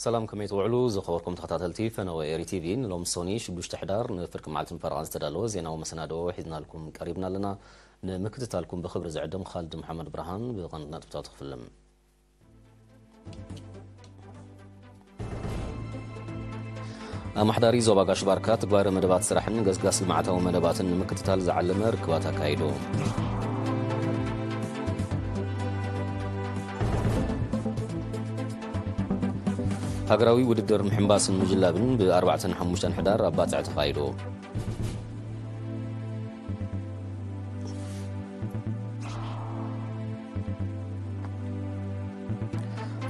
ሰላም፣ ከመይ ትውዕሉ ዝኸበርኩም ተኸታተልቲ ፈነወ ኤሪ ቲቪ? ንሎም ሶኒ ሽዱሽተ ሕዳር ንፍርቂ መዓልትን ፈረቓን ዝተዳለወ ዜናዊ መሰናድኦ ሒዝናልኩም ቀሪብና ኣለና። ንምክትታልኩም ብኽብሪ ዝዕድም ኻልድ መሓመድ ብርሃን። ብቐንዲ ነጥብታቱ ክፍልም። ኣማሕዳሪ ዞባ ጋሽ ባርካ ትግባረ መደባት ስራሕን ገስጋስ ልምዓታዊ መደባትን ንምክትታል ዝዓለመ ርክባት ኣካይዱ። ሃገራዊ ውድድር ምሕንባስን ምጅላብን ብ4ን ሓሙሽተን ሕዳር ኣብ ባጽዕ ተኻይዱ።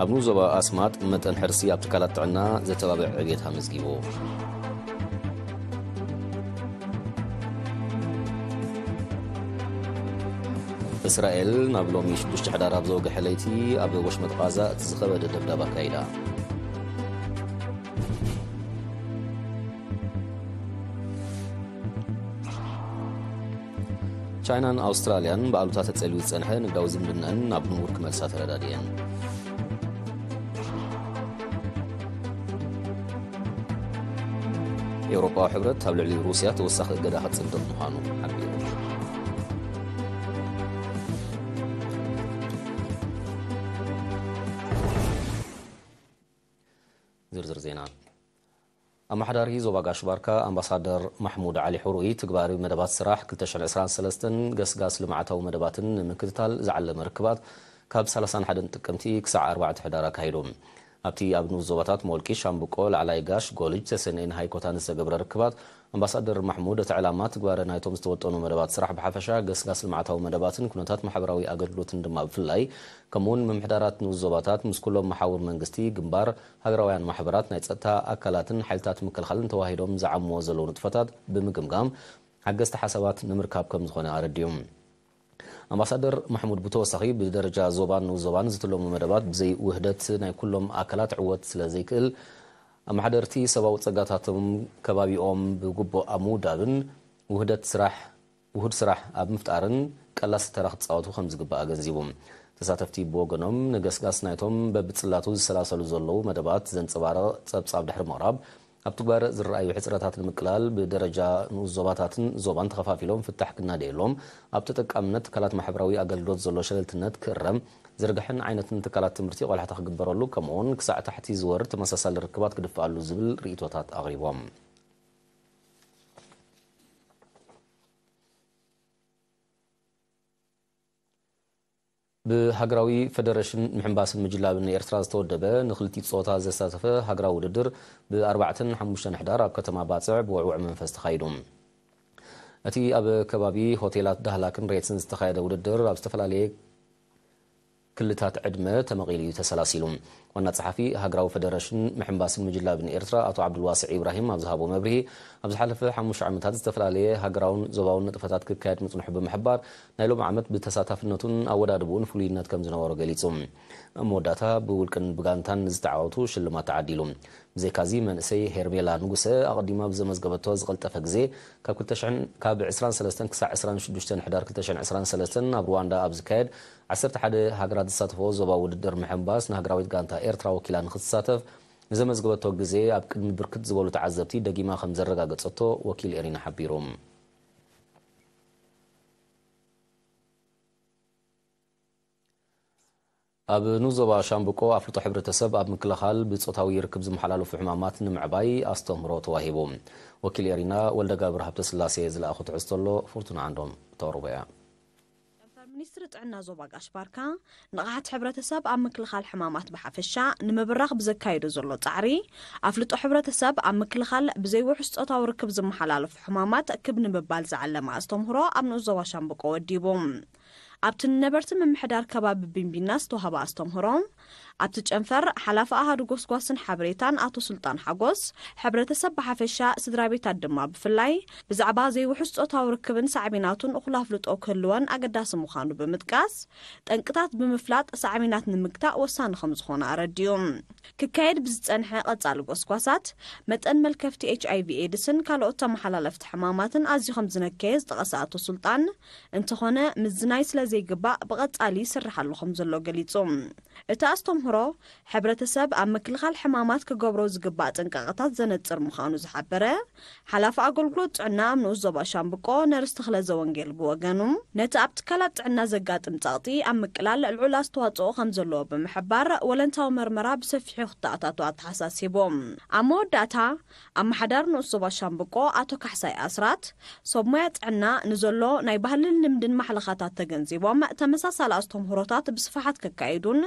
ኣብ ንኡስ ዞባ ኣስማጥ መጠን ሕርሲ ኣብ ትካላት ጥዕና ዘተባብዕ ዕብየት ኣመዝጊቡ። እስራኤል ናብ ሎሚ ሽዱሽተ ሕዳር ኣብ ዘወግሐ ለይቲ ኣብ ወሽመጥ ቓዛ እቲ ዝኸበደ ደብዳብ ኣካይዳ። ቻይናን ኣውስትራልያን ብኣሉታ ተጸልዩ ዝጸንሐ ንግዳዊ ዝምድናን ናብ ንቡር ክመልሳ ተረዳድየን። ኤውሮጳዊ ሕብረት ኣብ ልዕሊ ሩስያ ተወሳኺ እገዳ ከጽድቕ ምዃኑ ሓቢሩ። ዝርዝር ዜና። ኣመሓዳሪ ዞባ ጋሽ ባርካ ኣምባሳደር ማሕሙድ ዓሊ ሕሩይ ትግባሪ መደባት ስራሕ ክልተ ሽሕን ዕስራን ሰለስተን ገስጋስ ልምዓታዊ መደባትን ንምክትታል ዝዓለመ ርክባት ካብ ሰላሳን ሓደን ጥቅምቲ ክሳዕ ኣርባዕተ ሕዳር ኣካይዱ። ኣብቲ ኣብ ንኡስ ዞባታት ሞልቂ፣ ሻምብቆ፣ ላዕላይ ጋሽ፣ ጎልጅ፣ ተሰነይን ሃይኮታን ዝተገብረ ርክባት ኣምባሳደር ማሕሙድ እቲ ዕላማ ትግባረ ናይቶም ዝተወጠኑ መደባት ስራሕ ብሓፈሻ ገስጋስ ልምዓታዊ መደባትን ኩነታት ማሕበራዊ ኣገልግሎትን ድማ ብፍላይ ከምኡውን ምምሕዳራት ንኡስ ዞባታት ምስ ኩሎም መሓውር መንግስቲ፣ ግንባር፣ ሃገራውያን ማሕበራት፣ ናይ ጸጥታ ኣካላትን ሓይልታት ምክልኻልን ተዋሂዶም ዝዓምዎ ዘለዉ ንጥፈታት ብምግምጋም ሓገዝቲ ሓሳባት ንምርካብ ከም ዝኾነ ኣረዲኡ። ኣምባሳደር ማሕሙድ ብተወሳኺ ብደረጃ ዞባን ንኡስ ዞባን ዝትለሙ መደባት ብዘይ ውህደት ናይ ኩሎም ኣካላት ዕወት ስለ ዘይክእል ኣመሓደርቲ ሰብኣዊ ጸጋታቶም ከባቢኦም ብግቡእ ኣብ ምውዳብን ውህደት ስራሕ ውሁድ ስራሕ ኣብ ምፍጣርን ቀላሲ ተራ ክጻወቱ ከም ዝግባእ ኣገንዚቡ። ተሳተፍቲ ብወገኖም ንገስጋስ ናይቶም በብጽላቱ ዝሰላሰሉ ዘለዉ መደባት ዘንጸባርቕ ጸብጻብ ድሕሪ ምቕራብ ኣብ ትግባረ ዝረኣዩ ሕጽረታት ንምቅላል ብደረጃ ንኡስ ዞባታትን ዞባን ተኸፋፊሎም ፍታሕ ክናደየሎም ኣብ ተጠቃምነት ትካላት ማሕበራዊ ኣገልግሎት ዘሎ ሸለልትነት ክእረም ዝርግሐን ዓይነትን ትካላት ትምህርቲ ቆላሕታ ክግበረሉ ከምኡውን ክሳዕ ታሕቲ ዝወርድ ተመሳሳሊ ርክባት ክድፍኣሉ ዝብል ርእይቶታት ኣቕሪቦም። ብሃገራዊ ፈደረሽን ምሕንባስን ምጅላብን ንኤርትራ ዝተወደበ ንክልቲኡ ጾታ ዘሳተፈ ሃገራዊ ውድድር ብ4ን ሓሙሽተን ሕዳር ኣብ ከተማ ባጽዕ ብውዕውዕ መንፈስ ተኻይዱ። እቲ ኣብ ከባቢ ሆቴላት ዳህላክን ሬትስን ዝተኻየደ ውድድር ኣብ ዝተፈላለየ ክልታት ዕድመ ተመቒሉ እዩ ተሰላሲሉ። ዋና ጸሓፊ ሃገራዊ ፈደረሽን ምሕንባስን ምጅላብን ኤርትራ ኣቶ ዓብዱልዋስዕ ኢብራሂም ኣብ ዝሃቦ መብርሂ፣ ኣብ ዝሓለፈ ሓሙሽተ ዓመታት ዝተፈላለየ ሃገራውን ዞባውን ንጥፈታት ክካየድ ምጽንሑ ብምሕባር፣ ናይ ሎሚ ዓመት ብተሳታፍነቱን ኣወዳድብኡን ፍሉይነት ከም ዝነበሮ ገሊጹ። ኣብ መወዳእታ ብውልቅን ብጋንታን ንዝተዓወቱ ሽልማት ተዓዲሉ። ብዘይካዚ መንእሰይ ሄርሜላ ንጉሰ ኣቐዲማ ብዘመዝገበቶ ዝቐልጠፈ ግዜ ካብ ክልተ ሽሕን ካብ ዕስራን ሰለስተን ክሳዕ ዕስራን ሽዱሽተን ሕዳር ክልተ ሽሕን ዕስራን ሰለስተን ኣብ ሩዋንዳ ኣብ ዝካየድ ዓሰርተ ሓደ ሃገራት ዝሳተፈኦ ዞባዊ ውድድር ምሕንባስ ንሃገራዊት ጋንታ ኤርትራ ወኪላ ንክትሳተፍ ንዘመዝገበቶ ግዜ ኣብ ቅድሚ ብርክት ዝበሉ ተዓዘብቲ ደጊማ ከም ዘረጋገጸቶ ወኪል ኤሪና ሓቢሩ። ኣብ ንኡስ ዞባ ሻምብቆ ኣፍልጦ ሕብረተሰብ ኣብ ምክልኻል ብጾታዊ ርክብ ዝመሓላለፉ ሕማማት ንምዕባይ ኣስተምህሮ ተዋሂቡ። ወኪል ኤሪና ወልደጋብር ሃብተስላሴ ዝለኣኾ ትሕዝቶ ኣሎ፣ ፍርቱና ዓንዶም ተቕርቦ እያ። ጨንፈር ሚኒስትሪ ጥዕና ዞባ ጋሽ ባርካ ንቕሓት ሕብረተሰብ ኣብ ምክልኻል ሕማማት ብሓፈሻ ንምብራኽ ብዘካየዶ ዘሎ ጻዕሪ ኣፍልጦ ሕብረተሰብ ኣብ ምክልኻል ብዘይውሑስ ጾታዊ ርክብ ዝመሓላለፉ ሕማማት ክብ ንምባል ዝዓለመ ኣስተምህሮ ኣብ ንኡስ ዞባ ሻምብቆ ወዲቡ። ኣብቲ ንነበርቲ ምምሕዳር ከባቢ ቢንቢና ዝተዋህበ ኣስተምህሮ፣ ኣብቲ ጨንፈር ሓላፊ ኣሃዱ ጎስጓስን ሓበሬታን ኣቶ ሱልጣን ሓጎስ፣ ሕብረተሰብ ብሓፈሻ ስድራ ቤታት ድማ ብፍላይ ብዛዕባ ዘይውሑስ ጾታዊ ርክብን ሳዕቤናቱን እኹል ኣፍልጦ ክህልወን ኣገዳሲ ምዃኑ ብምጥቃስ፣ ጠንቅታት ብምፍላጥ ሳዕቤናት ንምግታእ ወሳኒ ከም ዝኾነ ኣረዲኡ። ክካየድ ብዝጸንሐ ቀጻሊ ጎስጓሳት፣ መጠን መልከፍቲ ኤች ኣይ ቪ ኤድስን ካልኦት ተመሓላለፍቲ ሕማማትን ኣዝዩ ከም ዝነከየ ዝጠቐሰ ኣቶ ሱልጣን፣ እንተኾነ ምዝናይ ስለ ዘይግባእ ብቐጻሊ ይስራሕ ኣሎ ከም ዘሎ ገሊጹ። እቲ ኣስተምህሮ ሕብረተሰብ ኣብ ምክልኻል ሕማማት ክገብሮ ዝግባእ ጥንቃቐታት ዘነጽር ምዃኑ ዝሓበረ ሓላፊ ኣገልግሎት ጥዕና ኣብ ንኡስ ዞባ ሻምብቆ ነርስ ተኽለ ዘወንጌል ብወገኑ፣ ነቲ ኣብ ትካላት ጥዕና ዘጋጥም ጸቕጢ ኣብ ምቅላል ልዑል ኣስተዋጽኦ ከም ዘለዎ ብምሕባር፣ ወለንታዊ መርመራ ብሰፊሑ ክተኣታቶ ኣተሓሳሲቡ። ኣብ መወዳእታ፣ ኣመሓዳሪ ንኡስ ዞባ ሻምብቆ ኣቶ ካሕሳይ ኣስራት፣ ሰብ ሞያ ጥዕና ንዘሎ ናይ ባህልን ልምድን ማሕለኻታት ተገንዚቦም፣ ተመሳሳሊ ኣስተምህሮታት ብስፍሓት ከካይዱን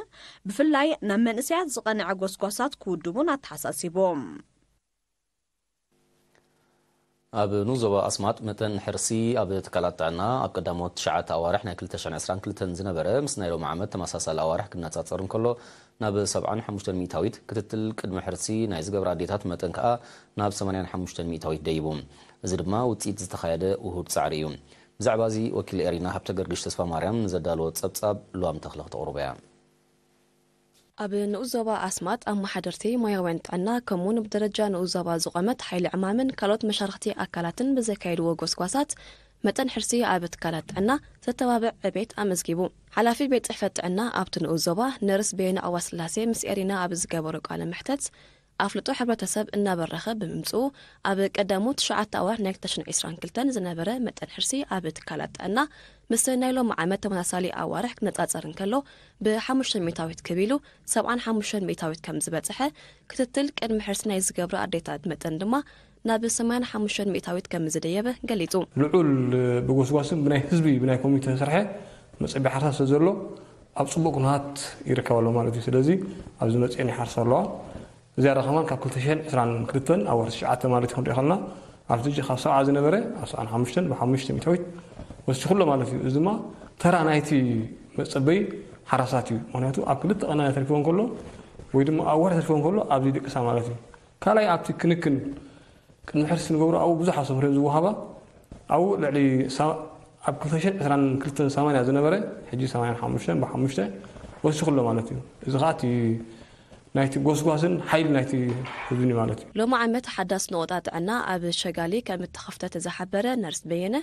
ብፍላይ ናብ መንእሰያት ዝቐንዐ ጎስጓሳት ክውድቡን ኣተሓሳሲቦም። ኣብ ንኡስ ዞባ ኣስማጥ መጠን ሕርሲ ኣብ ትካላት ጥዕና ኣብ ቀዳሞት ትሽዓተ ኣዋርሕ ናይ ክልተ ሽሕን ዕስራን ክልተን ዝነበረ ምስ ናይ ሎሚ ዓመት ተመሳሳሊ ኣዋርሕ ክነጻጸር እንከሎ ናብ ሰብዓን ሓሙሽተን ሚእታዊት፣ ክትትል ቅድሚ ሕርሲ ናይ ዝገብራ ኣዴታት መጠን ከኣ ናብ ሰማንያን ሓሙሽተን ሚእታዊት ደይቡ። እዚ ድማ ውጽኢት ዝተኻየደ ውሁድ ጻዕሪ እዩ። ብዛዕባ እዚ ወኪል ኤሪና ሃብተ ገርግሽ ተስፋ ማርያም ንዘዳለዎ ጸብጻብ ሉዋም ተኽለ ክተቕርቦ እያ። ኣብ ንኡስ ዞባ ኣስማጥ ኣመሓደርቲ ሞያውያን ጥዕና ከምኡውን ብደረጃ ንኡስ ዞባ ዝቖመት ሓይሊ ዕማምን ካልኦት መሻርኽቲ ኣካላትን ብዘካየድዎ ጎስጓሳት መጠን ሕርሲ ኣብ ትካላት ጥዕና ዘተባብዕ ዕቤት ኣመዝጊቡ። ሓላፊ ቤት ጽሕፈት ጥዕና ኣብቲ ንኡስ ዞባ ነርስ በየነ ኣዋስላሴ ምስ ኤሪና ኣብ ዝገበሮ ቃለ መሕተት ኣፍልጦ ሕብረተሰብ እናበረኸ ብምምፅኡ ኣብ ቀዳሞት ትሽዓተ ኣዋርሕ ናይ ክልተ ሽሕን ዕስራን ክልተን ዝነበረ መጠን ሕርሲ ኣብ ትካላት ጥዕና ምስ ናይ ሎሚ ዓመት ተመሳሳሊ ኣዋርሕ ክነፃፀር እንከሎ ብሓሙሽተ ሚእታዊት ክብ ኢሉ ሰብዓን ሓሙሽተን ሚእታዊት ከም ዝበፅሐ ክትትል ቅድሚ ሕርሲ ናይ ዝገብራ ኣዴታት መጠን ድማ ናብ ሰማንያን ሓሙሽተን ሚእታዊት ከም ዝደየበ ገሊፁ። ልዑል ብጎስጓስን ብናይ ህዝቢ ብናይ ኮሚቴ ዝሰርሐ መፀበያ ሓርሳ ስለ ዘሎ ኣብ ፅቡቕ ኩነታት ይርከብ ኣሎ ማለት እዩ። ስለዚ ኣብዚ መፅኤን ይሓርሳ ኣለዋ። ዝያዳ ከማን ካብ ክልተ ሽሕን ዕስራን ክልተን ኣብ ወርሒ ትሽዓተ ማለት እዩ ክንሪኦ ከለና ኣብቲ ሕጂ ካብ ሰብዓ ዝነበረ ኣብ ሰብዓን ሓሙሽተን ብሓሙሽተ ሚእታዊት ወሲኹ ኣሎ ማለት እዩ። እዚ ድማ ተራ ናይቲ መፀበይ ሓራሳት እዩ። ምክንያቱ ኣብ ክልተ ቀናት ተሪፍዎ እንከሎ ወይ ድማ ኣብ ወርሒ ተሪፍዎ እንከሎ ኣብዚ ይድቅሳ ማለት እዩ። ካልኣይ ኣብቲ ክንክን ቅድሚ ሕርሲ ንገብሮ ኣብኡ ብዙሕ ኣስተምህሮ ዝወሃባ ኣብኡ ልዕሊ ኣብ ክልተ ሽሕን ዕስራን ክልተን ሰማንያ ዝነበረ ሕጂ ሰማንያን ሓሙሽተን ብሓሙሽተ ወሲኹ ኣሎ ማለት እዩ። እዚ ከዓ እቲ ናይቲ ጎስጓስን ሓይሊ ናይቲ ህዝብን እዩ ማለት እዩ። ሎሚ ዓመት ሓዳስ ነቑጣ ጥዕና ኣብ ሸጋሊ ከም እተኸፍተት ዝሓበረ ነርስ በየነ፣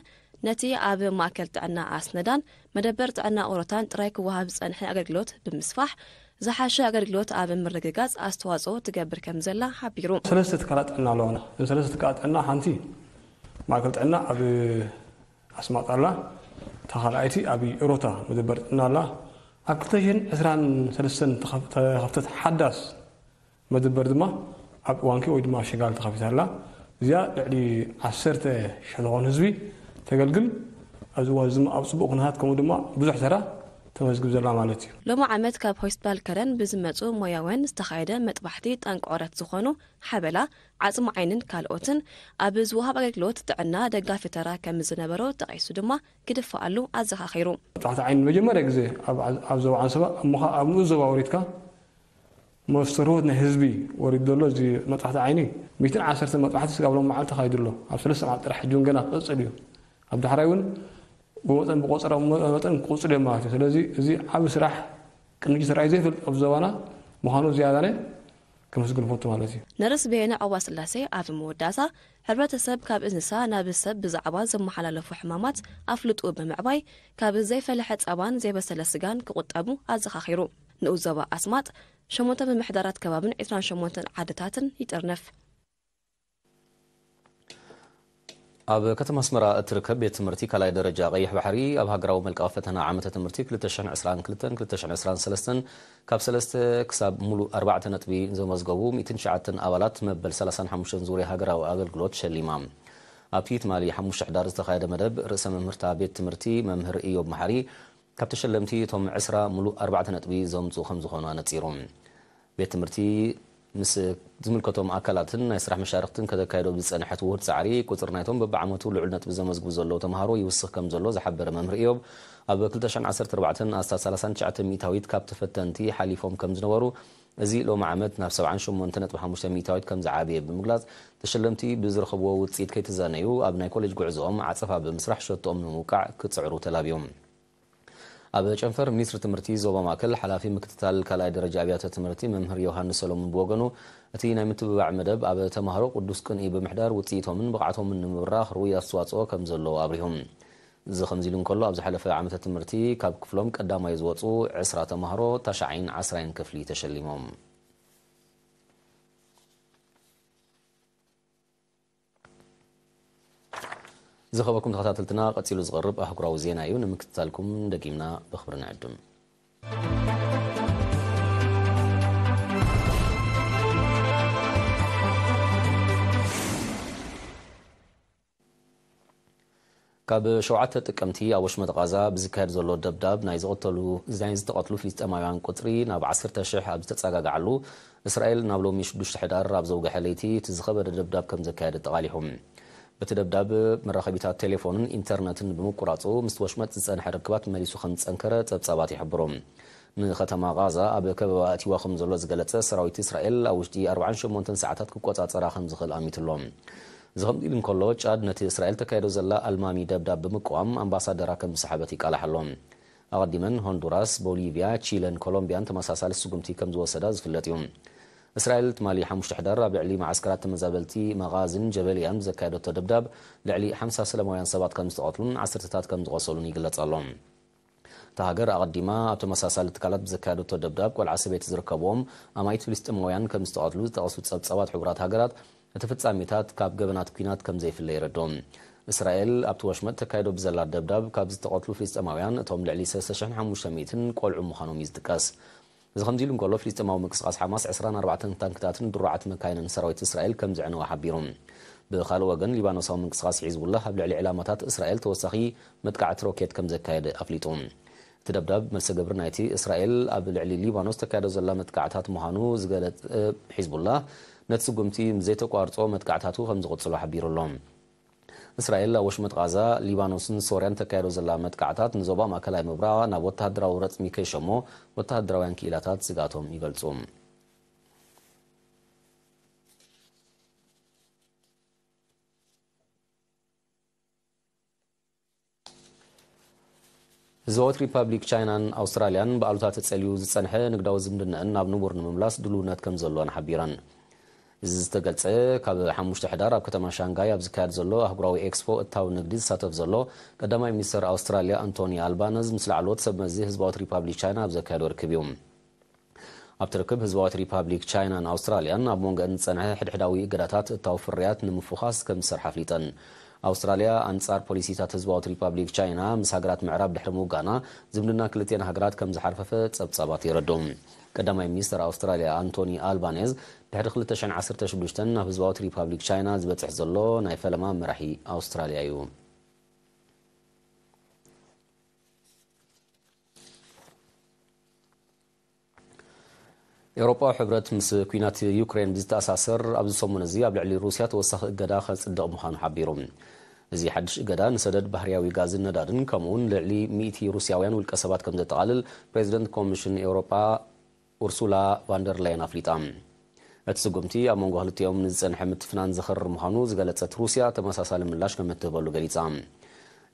ነቲ ኣብ ማእከል ጥዕና ኣስነዳን መደበር ጥዕና ኦሮታን ጥራይ ክወሃብ ዝጸንሐ ኣገልግሎት ብምስፋሕ፣ ዝሓሸ ኣገልግሎት ኣብ ምርግጋጽ ኣስተዋጽኦ ትገብር ከም ዘላ ሓቢሩ። ሰለስተ ትካላት ጥዕና ኣለዋና። እዘን ሰለስተ ትካላት ጥዕና ሓንቲ ማእከል ጥዕና ኣብ ኣስማጣ ኣላ፣ እታ ካልኣይቲ ኣብ ኦሮታ መደበር ጥዕና ኣላ። ኣብ ክልተ ሽሕን ዕስራን ሰለስተን ተኸፍተት ሓዳስ መደበር ድማ ኣብ ዋንኪ ወይ ድማ ኣብ ሸጋል ተኸፊታ ኣላ። እዚኣ ልዕሊ ዓሰርተ ሽሕ ዝኾን ህዝቢ ተገልግል። ኣብዚ እዋን እዚ ድማ ኣብ ፅቡቕ ኩነታት ከምኡ ድማ ብዙሕ ተራ ተመዝግብ ዘላ ማለት እዩ። ሎሚ ዓመት ካብ ሆስፒታል ከረን ብዝመፁ ሞያውያን ዝተኻየደ መጥባሕቲ ጠንቂ ቁረት ዝኾኑ ሓበላ፣ ዓፅሚ ዓይንን ካልኦትን ኣብ ዝወሃብ ኣገልግሎት ጥዕና ደጋፊ ተራ ከም ዝነበሮ ጠቒሱ ድማ ክድፈኣሉ ኣዘኻኺሩ። መጥባሕቲ ዓይኒ ንመጀመርያ ግዜ ኣብ ዞባ ዓንሰባ እሞ ኸዓ ኣብ ንኡስ ዞባ ወሪድካ መስተርሆት ናይ ህዝቢ ወሪዱ ዘሎ እዚ መጥባሕቲ ዓይኒ ሚእትን ዓሰርተ መጥባሕቲ ስጋብ ሎም መዓልቲ ተኻይዱ ኣሎ። ኣብ ሰለስተ መዓልቲ ጥራሕ ሕጂ እውን ገና ክቕፅል እዩ። ኣብ ዳሕራይ እውን ብመጠን ብቆፀራ መጠን ክቕፅሉ እዮም ማለት እዩ። ስለዚ እዚ ዓብ ስራሕ ቅንጅት ራእይ ዘይፈልጥ ኣብ ዞባና ምዃኑ ዝያዳነ ከመስግን ፈቱ ማለት እዩ። ነርስ በየነ ዐዋ ስላሴ ኣብ መወዳእታ ሕብረተሰብ ካብ እንስሳ ናብ ሰብ ብዛዕባ ዘመሓላለፉ ሕማማት ኣፍልጡ ብምዕባይ ካብ ዘይፈለሐ ፀባን ዘይበሰለ ስጋን ክቑጠቡ ኣዘኻኺሩ። ንኡስ ዞባ ኣስማጥ ሸሞንተ ምምሕዳራት ከባብን ዕስራን ሸሞንተን ዓድታትን ይጥርንፍ። ኣብ ከተማ ኣስመራ እትርከብ ቤት ትምህርቲ ካልኣይ ደረጃ ቀይሕ ባሕሪ ኣብ ሃገራዊ መልቀቒ ፈተና ዓመተ ትምህርቲ ክልተ ሽሕን ዕስራን ክልተን ክልተ ሽሕን ዕስራን ሰለስተን ካብ ሰለስተ ክሳብ ሙሉእ ኣርባዕተ ነጥቢ ዘመዝገቡ ሚእትን ትሽዓተን ኣባላት መበል ሰላሳን ሓሙሽተን ዙርያ ሃገራዊ ኣገልግሎት ሸሊማ። ኣብቲ ትማሊ ሓሙሽተ ሕዳር ዝተኻየደ መደብ ርእሰ መምህርታ ቤት ትምህርቲ መምህር እዮብ መሓሪ ካብ ተሸለምቲ እቶም ዕስራ ሙሉእ ኣርባዕተ ነጥቢ ዘምፅኡ ከም ዝኾኑ ኣነፂሩ። ቤት ትምህርቲ ምስ ዝምልከቶም ኣካላትን ናይ ስራሕ መሻርክትን ከተካይዶ ብዝፀንሐት ውሁድ ፃዕሪ ቁፅሪ ናይቶም በብዓመቱ ልዑል ነጥቢ ዘመዝግቡ ዘለዉ ተምሃሮ ይውስኽ ከም ዘሎ ዝሓበረ መምህር እዮብ ኣብ ክልተ ሽሕን ዓሰርተ ኣርባዕተን ኣስታት ሰላሳን ትሽዓተን ሚእታዊት ካብ ተፈተንቲ ሓሊፎም ከም ዝነበሩ እዚ ሎሚ ዓመት ናብ ሰብዓን ሸሞንተ ነጥቢ ሓሙሽተ ሚእታዊት ከም ዝዓበየ ብምግላፅ ተሸለምቲ ብዝረኸብዎ ውፅኢት ከይተዛነዩ ኣብ ናይ ኮሌጅ ጉዕዞኦም ዓፀፋ ብምስራሕ ሸቶኦም ንምውቃዕ ክፅዕሩ ተላብዮም። ኣብ ጨንፈር ሚኒስትሪ ትምህርቲ ዞባ ማእከል ሓላፊ ምክትታል ካልኣይ ደረጃ ኣብያተ ትምህርቲ መምህር ዮሃንስ ሰሎሙን ብወገኑ እቲ ናይ ምትብባዕ መደብ ኣብ ተምሃሮ ቅዱስ ቅንኢ ብምሕዳር ውፅኢቶምን ብቕዓቶምን ንምብራኽ ርኡይ ኣስተዋፅኦ ከም ዘለዎ ኣብሪሁ። እዚ ከምዚ ኢሉ እንከሎ፣ ኣብ ዝሓለፈ ዓመተ ትምህርቲ ካብ ክፍሎም ቀዳማይ ዝወጹ ዕስራ ተማሃሮ ታሽዓይን ዓስራይን ክፍሊ ተሸሊሞም። ዝኸበርኩም ተኸታተልትና፣ ቀጺሉ ዝቐርብ ኣህጉራዊ ዜና እዩ። ንምክትታልኩም ደጊምና ብኽብሪ ንዕድም። ካብ ሸውዓተ ጥቅምቲ ኣብ ወሽመጥ ቓዛ ብዝካየድ ዘሎ ደብዳብ ናይ ዝቐተሉ፣ ናይ ዝተቐትሉ ፍልስጤማውያን ቁጽሪ ናብ ዓሰርተ ሽሕ ኣብ ዝተጸጋግዓሉ፣ እስራኤል ናብ ሎሚ ሽዱሽተ ሕዳር ኣብ ዘውግሐ ለይቲ እቲ ዝኸበደ ደብዳብ ከም ዘካየደ ኣጠቓሊሑ። በቲ ደብዳብ መራኸቢታት ቴሌፎንን ኢንተርነትን ብምቁራጹ፣ ምስቲ ወሽመጥ ዝጸንሐ ርክባት መሊሱ ከም ዝጸንከረ ጸብጻባት ይሕብሩ። ንኸተማ ቓዛ ኣብ ከበባ ኣእትይዋ ከም ዘሎ ዝገለጸ ሰራዊት እስራኤል፣ ኣብ ውሽጢ ኣርባዓን ሸሞንተን ሰዓታት ክቆጻጸራ ከም ዝኽእል ኣሚቱ ኣሎ። እዚ ከምዚ ኢሉ እንከሎ፣ ጫድ ነቲ እስራኤል ተካይዶ ዘላ ኣልማሚ ደብዳብ ብምቅዋም ኣምባሳደራ ከም ዝሰሓበት ይቃላሕ ኣሎ። ኣቐዲመን ሆንዱራስ፣ ቦሊቪያ፣ ቺለን ኮሎምቢያን ተመሳሳሊ ስጉምቲ ከም ዝወሰዳ ዝፍለጥ እዩ። እስራኤል ትማሊ ሓሙሽተ ሕዳር ኣብ ልዕሊ መዓስከራት ተመዛበልቲ መቓዝን ጀበልያን ብዘካየደቶ ደብዳብ ልዕሊ ሓምሳ ሰላማውያን ሰባት ከም ዝተቐትሉን ዓሰርተታት ከም ዝቖሰሉን ይግለጽ ኣሎ። እታ ሃገር ኣቐዲማ ኣብ ተመሳሳሊ ትካላት ብዘካየደቶ ደብዳብ ቆልዓ ሰበይቲ ዝርከብዎም ኣማኢት ፍልስጤማውያን ከም ዝተቐትሉ ዝጠቐሱ ጸብጻባት ሕቡራት ሃገራት፣ እቲ ፍጻሜታት ካብ ገበናት ኲናት ከም ዘይፍለ የረድኦ። እስራኤል ኣብቲ ወሽመጥ ተካይዶ ብዘላ ደብዳብ ካብ ዝተቐትሉ ፍልስጤማውያን እቶም ልዕሊ ሰለስተ ሽሕን ሓሙሽተ ሚእትን ቆልዑ ምዃኖም እዩ ዝጥቀስ። እዚ ከምዚ ኢሉ እንከሎ፣ ፍልስጤማዊ ምንቅስቓስ ሓማስ ዕስራን ኣርባዕተን ታንክታትን ድሩዓት መካይንን ሰራዊት እስራኤል ከም ዘዕነወ ሓቢሩ። ብኻልእ ወገን፣ ሊባኖሳዊ ምንቅስቓስ ሒዝቡላህ ኣብ ልዕሊ ዕላማታት እስራኤል ተወሳኺ መጥቃዕቲ ሮኬት ከም ዘካየደ ኣፍሊጡ። እቲ ደብዳብ፣ መልሰ ግብሪ ናይቲ እስራኤል ኣብ ልዕሊ ሊባኖስ ተካይዶ ዘላ መጥቃዕታት ምዃኑ ዝገለጸ ሒዝቡላህ፣ ነቲ ስጉምቲ ምስ ዘይተቋርጾ መጥቃዕታቱ ከም ዝቕጽሎ ሓቢሩ ኣሎ። እስራኤል ኣብ ወሽመጥ ቓዛ፣ ሊባኖስን ሶርያን ተካይዶ ዘላ መጥቃዕታት፣ ንዞባ ማእከላይ ምብራቕ ናብ ወተሃደራዊ ረጽሚ ከይሸሞ፣ ወተሃደራውያን ክኢላታት ስግኣቶም ይገልጹ። ህዝባዊት ሪፓብሊክ ቻይናን ኣውስትራልያን ብኣሉታ ተጸልዩ ዝጸንሐ ንግዳዊ ዝምድናኣን ናብ ንቡር ንምምላስ ድልውነት ከም ዘለወን ሓቢረን። እዚ ዝተገልጸ፣ ካብ ሓሙሽተ ሕዳር ኣብ ከተማ ሻንጋይ ኣብ ዝካየድ ዘሎ ኣህጉራዊ ኤክስፖ እታው ንግዲ ዝሳተፍ ዘሎ ቀዳማይ ሚኒስተር ኣውስትራልያ ኣንቶኒ ኣልባነዝ ምስ ላዕለዎት ሰብ መዚ ህዝባዊት ሪፓብሊክ ቻይና ኣብ ዘካየዶ ርክብ እዩ። ኣብቲ ርክብ፣ ህዝባዊት ሪፓብሊክ ቻይናን ኣውስትራልያን ኣብ መንጎአን ዝጸንሐ ሕድሕዳዊ እገዳታት እታው ፍርያት ንምፍዃስ ከም ዝሰርሓ ኣፍሊጠን። ኣውስትራልያ ኣንጻር ፖሊሲታት ህዝባዊት ሪፓብሊክ ቻይና ምስ ሃገራት ምዕራብ ድሕሪ ምውጋና፣ ዝምድና ክልቲአን ሃገራት ከም ዝሓርፈፈ ጸብጻባት የረድኡ። ቀዳማይ ሚኒስተር ኣውስትራልያ ኣንቶኒ ኣልባኔዝ፣ ድሕሪ ክልተ ሽሕን ዓሰርተ ሽዱሽተን ናብ ህዝባዊት ሪፓብሊክ ቻይና ዝበጽሕ ዘሎ ናይ ፈለማ መራሒ ኣውስትራልያ እዩ። ኤውሮጳዊ ሕብረት ምስ ኲናት ዩክሬን ብዝተኣሳሰር፣ ኣብዚ ሰሙን እዚ ኣብ ልዕሊ ሩስያ ተወሳኺ እገዳ ከጽድቕ ምዃኑ ሓቢሩ። እዚ ሓድሽ እገዳ ንሰደድ ባህርያዊ ጋዝን ነዳድን፣ ከምኡውን ልዕሊ ሚእቲ ሩስያውያን ውልቀ ሰባት ከም ዘጠቓልል፣ ፕሬዚደንት ኮሚሽን ኤውሮጳ ኡርሱላ ቫንደር ላየን ኣፍሊጣ። እቲ ስጉምቲ፣ ኣብ መንጎ ክልቲኦም ንዝጸንሐ ምትፍናን ዘኽርር ምዃኑ ዝገለጸት ሩስያ፣ ተመሳሳሊ ምላሽ ከም እትህበሉ ገሊጻ።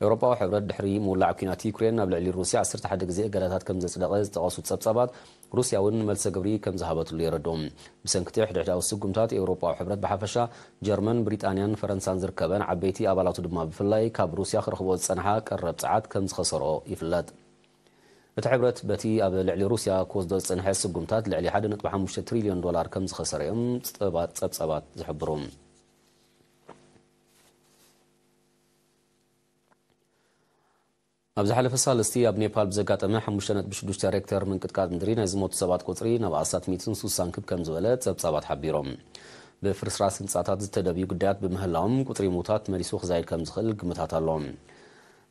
ኤውሮጳዊ ሕብረት፣ ድሕሪ ምውላዕ ኲናት ዩክሬን፣ ኣብ ልዕሊ ሩስያ ዓሰርተ ሓደ ግዜ እገዳታት ከም ዘጽደቐ ዝጠቐሱ ጸብጻባት፣ ሩስያ እውን መልሰ ግብሪ ከም ዝሃበትሉ የረድኡ። ብሰንኪ እቲ ሕድሕዳዊ ስጉምታት፣ ኤውሮጳዊ ሕብረት ብሓፈሻ፣ ጀርመን፣ ብሪጣንያን ፈረንሳን ዝርከበን ዓበይቲ ኣባላቱ ድማ ብፍላይ፣ ካብ ሩስያ ክረኽቦ ዝጸንሓ ቀረብ ጸዓት ከም ዝኸሰሮ ይፍለጥ። እቲ ሕብረት፣ በቲ ኣብ ልዕሊ ሩስያ ክወስዶ ዝጸንሐ ስጉምታት፣ ልዕሊ ሓደ ነጥቢ ሓሙሽተ ትሪልዮን ዶላር ከም ዝኸሰረ እዮም ጸባ-፣ ጸብጻባት ዝሕብሩ። ኣብ ዝሓለፈ ሳልስቲ፣ ኣብ ኔፓል ብዘጋጠመ ሓሙሽተ ነጥቢ ሽዱሽተ ሬክተር ምንቅጥቃጥ ምድሪ ናይ ዝሞቱ ሰባት ቁጽሪ ናብ ኣስታት ሚእትን ስሳን ክብ ከም ዝበለ ጸብጻባት ሓቢሮም። ብፍርስራስ ህንጻታት ዝተደብዩ ግዳያት ብምህላዎም፣ ቁጽሪ ምዉታት መሊሱ ክዛይድ ከም ዝኽእል ግምታት ኣሎ።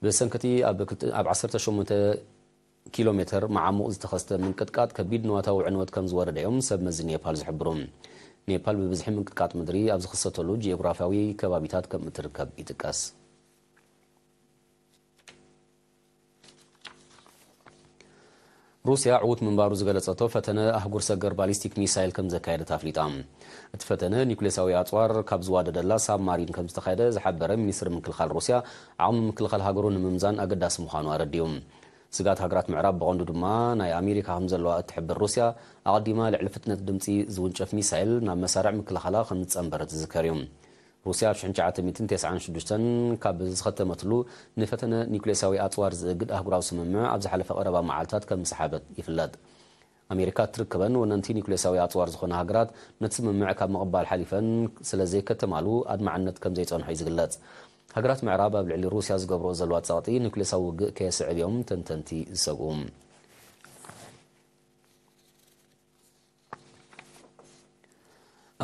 ብሰንኪ እቲ ኣብ ክልተ፣ ኣብ ዓሰርተ ሸሞንተ ኪሎ ሜተር መዓሙቕ ዝተኸስተ ምንቅጥቃጥ፣ ከቢድ ንዋታዊ ዕንወት ከም ዝወረደ እዮም ሰብ መዚ ኔፓል ዝሕብሩ። ኔፓል ብብዝሒ ምንቅጥቃጥ ምድሪ ኣብ ዝኽሰተሉ ጂኦግራፍያዊ ከባቢታት ከም እትርከብ ይጥቀስ። ሩስያ ዕዉት ምንባሩ ዝገለጸቶ ፈተነ ኣህጉር ሰገር ባሊስቲክ ሚሳይል ከም ዘካየደት ኣፍሊጣ። እቲ ፈተነ፣ ኒኩሌሳዊ ኣጽዋር ካብ ዝዋደደላ ሳብማሪን ከም ዝተኻየደ ዝሓበረ ሚኒስትሪ ምክልኻል ሩስያ፣ ዓቕሚ ምክልኻል ሃገሩ ንምምዛን ኣገዳሲ ምዃኑ ኣረዲኡ። ስግኣት ሃገራት ምዕራብ፣ ብቐንዱ ድማ ናይ ኣሜሪካ ከም ዘለዋ እትሕብር ሩስያ፣ ኣቐዲማ ልዕሊ ፍጥነት ድምጺ ዝውንጨፍ ሚሳይል ናብ መሳርዕ ምክልኻላ ከም ዝጸንበረት ዝዝከር እዩ። ሩስያ ኣብ ሽሕን ትሽዓተ ሚእትን ተስዓን ሽዱሽተን ካብ ዝኸተመትሉ ንፈተነ ኒውክሌሳዊ ኣጽዋር ዝእግድ ኣህጉራዊ ስምምዕ ኣብ ዝሓለፈ ቀረባ መዓልታት ከም ዝሰሓበት ይፍለጥ። ኣሜሪካ እትርከበን ወነንቲ ኒውክሌሳዊ ኣጽዋር ዝኾና ሃገራት ነቲ ስምምዕ ካብ ምቕባል ሓሊፈን ስለ ዘይከተማሉ ኣድማዕነት ከም ዘይጸንሖ እዩ ዝግለጽ። ሃገራት ምዕራብ ኣብ ልዕሊ ሩስያ ዝገብርኦ ዘለዋ ጸቕጢ ኒውክሌሳዊ ውግእ ከየስዕብ እዮም ተንተንቲ ዝሰግኡ።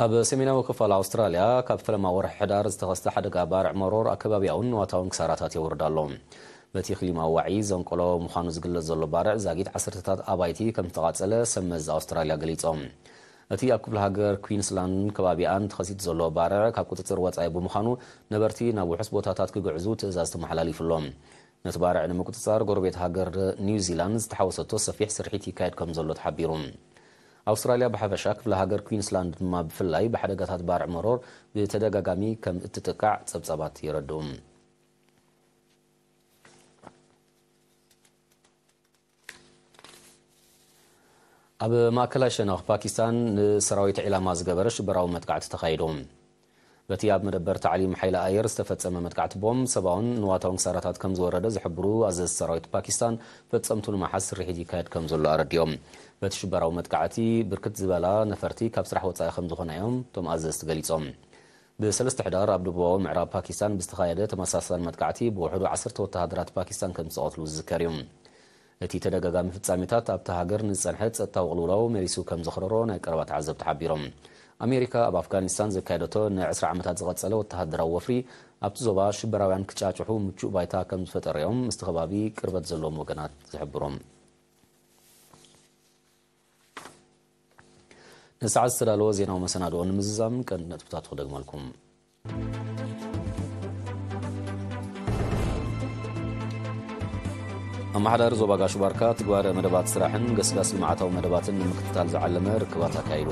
ኣብ ሰሜናዊ ክፋል ኣውስትራልያ ካብ ፈለማ ወርሒ ሕዳር ዝተኸስተ ሓደጋ ባርዕ መሮር ኣከባቢያውን ንዋታውን ክሳራታት የውርድ ኣሎ። በቲ ክሊማዊ ዋዒ ዘንቆሎ ምዃኑ ዝግለጽ ዘሎ ባርዕ ዛጊት ዓሰርተታት ኣባይቲ ከም ዝተቓጸለ ሰብ መዚ ኣውስትራልያ ገሊጾም። እቲ ኣብ ክፍለ ሃገር ኩዊንስላንድ ከባቢኣን ተኸሲቱ ዘሎ ባርዕ ካብ ቁጽጽር ወጻኢ ብምዃኑ ነበርቲ ናብ ውሑስ ቦታታት ክግዕዙ ትእዛዝ ተመሓላሊፉሎም። ነቲ ባርዕ ንምቁጽጻር ጎረቤት ሃገር ኒውዚላንድ ዝተሓወሰቶ ሰፊሕ ስርሒት ይካየድ ከም ዘሎ ተሓቢሩ። ኣውስትራልያ ብሓፈሻ ክፍለ ሃገር ኩዊንስላንድ ድማ ብፍላይ ብሓደጋታት ባርዕ መሮር ብተደጋጋሚ ከም እትጥቃዕ ጸብጻባት የረድኡ። ኣብ ማእከላይ ሸነኽ ፓኪስታን ንሰራዊት ዒላማ ዝገበረ ሽበራዊ መጥቃዕቲ ተኻይዱ። በቲ ኣብ መደበር ታዕሊም ሓይሊ ኣየር ዝተፈጸመ መጥቃዕቲ ቦምብ ሰብኣውን ንዋታውን ክሳራታት ከም ዝወረደ ዝሕብሩ ኣዘዝቲ ሰራዊት ፓኪስታን፣ ፈጸምቱ ንምሓዝ ስርሒት ይካየድ ከም ዘሎ ኣረዲኦም። በቲ ሽበራዊ መጥቃዕቲ ብርክት ዝበላ ነፈርቲ ካብ ስራሕ ወጻኢ ከም ዝኾና እዮም እቶም ኣዘዝቲ ገሊጾም። ብሰለስተ ሕዳር ኣብ ደቡባዊ ምዕራብ ፓኪስታን ብዝተኻየደ ተመሳሳሊ መጥቃዕቲ ብውሕዱ ዓሰርተ ወተሃደራት ፓኪስታን ከም ዝተቐትሉ ዝዝከር እዩ። እቲ ተደጋጋሚ ፍጻሜታት ኣብታ ሃገር ንዝጸንሐ ጸጥታዊ ቅልውላው መሊሱ ከም ዘኽረሮ ናይ ቀረባ ተዓዘብቲ ሓቢሮም። ኣሜሪካ ኣብ ኣፍጋኒስታን ዘካየደቶ ንዕስራ ዓመታት ዝቐጸለ ወተሃደራዊ ወፍሪ ኣብቲ ዞባ ሽበራውያን ክጫጭሑ ምቹእ ባይታ ከም ዝፈጠረዮም ምስቲ ከባቢ ቅርበት ዘለዎም ወገናት ዝሕብሮም። ንሰዓት ዝተዳለወ ዜናዊ መሰናድኦ ንምዝዛም ቀንዲ ነጥብታቱ ክደግመልኩም። ኣመሓዳሪ ዞባ ጋሽ ባርካ ትግባረ መደባት ስራሕን ገስጋስ ልምዓታዊ መደባትን ንምክትታል ዝዓለመ ርክባት ኣካይዱ።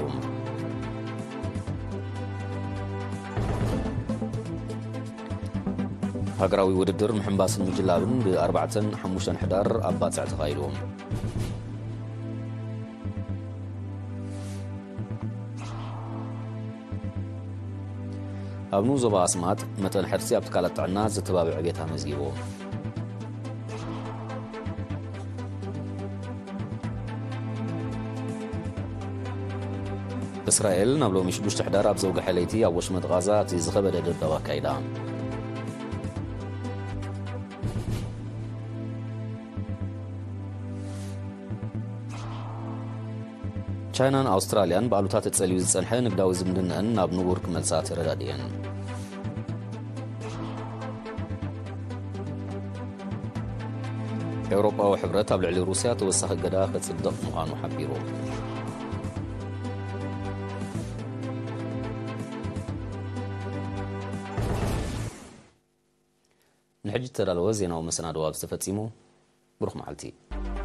ሃገራዊ ውድድር ምሕንባስን ምጅላብን ብ4ን ሓሙሽተን ሕዳር ኣብ ባጽዕ ተኻይዱ። ኣብ ንኡስ ዞባ ኣስማጥ መጠን ሕርሲ ኣብ ትካላት ጥዕና ዘተባብዕ ዕቤት ኣመዝጊቡ። እስራኤል ናብ ሎሚ ሽዱሽተ ሕዳር ኣብ ዘውግሐ ለይቲ ኣብ ወሽመጥ ቓዛ እቲ ዝኸበደ ደብዳብ ኣካይዳ። ቻይናን ኣውስትራልያን ብኣሉታ ተጸልዩ ዝጸንሐ ንግዳዊ ዝምድነአን ናብ ንቡር ክመልሳ ተረዳዲኤን። ኤውሮጳዊ ሕብረት ኣብ ልዕሊ ሩስያ ተወሳኺ እገዳ ከጽድቕ ምዃኑ ሓቢሩ። ንሕጂ እተዳለወ ዜናዊ መሰናድኦ ኣብዚ ተፈጺሙ። ብሩኽ መዓልቲ።